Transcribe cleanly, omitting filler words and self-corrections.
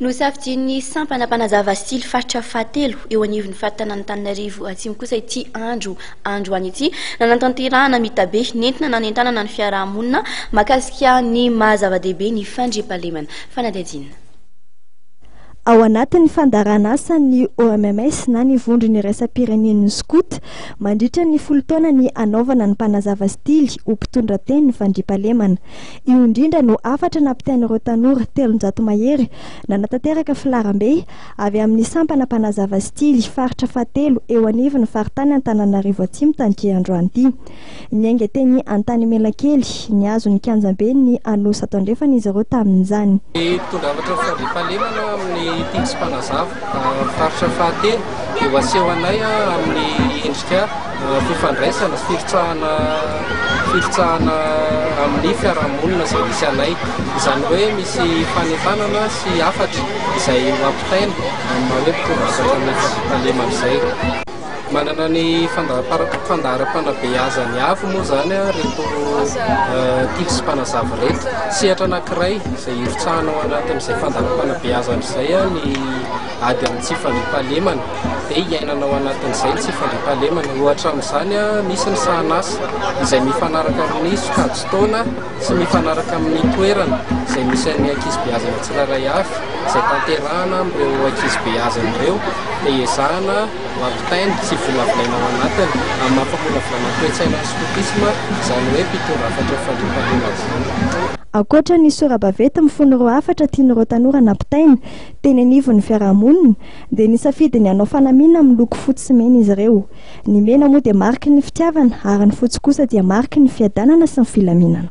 Nosafidian'ny sampana mpanazava stily faritra fahatelo eo anivon'ny faritanan'Antananarivo Atsimo kosa ity andro androany ity nanatanterahana mitabe nentina nanentanana ny fiarahamonina mahakasika ny maha zava-dehibe ny fandriampahalemana. Fanadihadiana. Ao anatin'ny fandaharan'asan'ny OMMS na ny Vondrona iraisam-pirenen'ny Skoto mandritra ny 10 taona ny hanaovana ny mpanazava stily ho mpitondra teny ny fandriampahalemana. Io indrindra no hafatra nampitain'ireo tanora 300 mahery nanatanteraka filaharambe avy amin'ny sampana mpanazava stily faritra fahatelo eo anivon'ny faritany Antananarivo Atsimo tamin'ity androany ity. Niainga teny Antanimelakely, nihazo ny kianjambe ny Anosy ato andrefana izy ireo tamin'izany. Mitondra hafatra ny fandriampahalemana amin'ny tily sy mpanazava faritra fahatelo dia ho aseho anay amin'ny endrika fifandraisana sy firotsahana firotsahana amin'ny fiarahamonina izay misy anay. Izany hoe misy fanentanana sy hafatra izay ho ampitaina amin'ny maha hoe mpitondra hafatra ny fandriampahalemana izay. Manana ny fandaharam-panabeazany avy moa izany ireto tily sy mpanazava ireto. Sehatra anankiray izay hirotsahana ao anatin'izay fandaharam-panabeazana izay ny ady amin'ny tsy fandriampahalemana dia iainana ao anatin'izay ny tsy fandriampahalemana. Ohatra amin'izany, misy ny sahanasa izay mifanaraka amin'ny sokajin-taona sy mifanaraka amin'ny toerana izay misy an'ny ankizy beazana tsirairay avy izay tanterahana amin'ireo ankizy beazana ireo dia ezahana ho ampitaina sy volavolaina ao anatiny amin'ny maha famolavolana toe-tsaina ny skotisma, izany hoe mpitondra hafatra fandriampahalemana izany. Ankoatra ny sora-baventy mifono ireo hafatra tian'ireo tanora nampitaina teny anivon'ny fiarahamonina dia nisafidy ny hanao fanamiana miloko fotsy sy mena izy ireo. Ny mena moa dia mariky ny fitiavana ary ny fotsy kosa dia mariky ny fiadanana sy ny filaminana.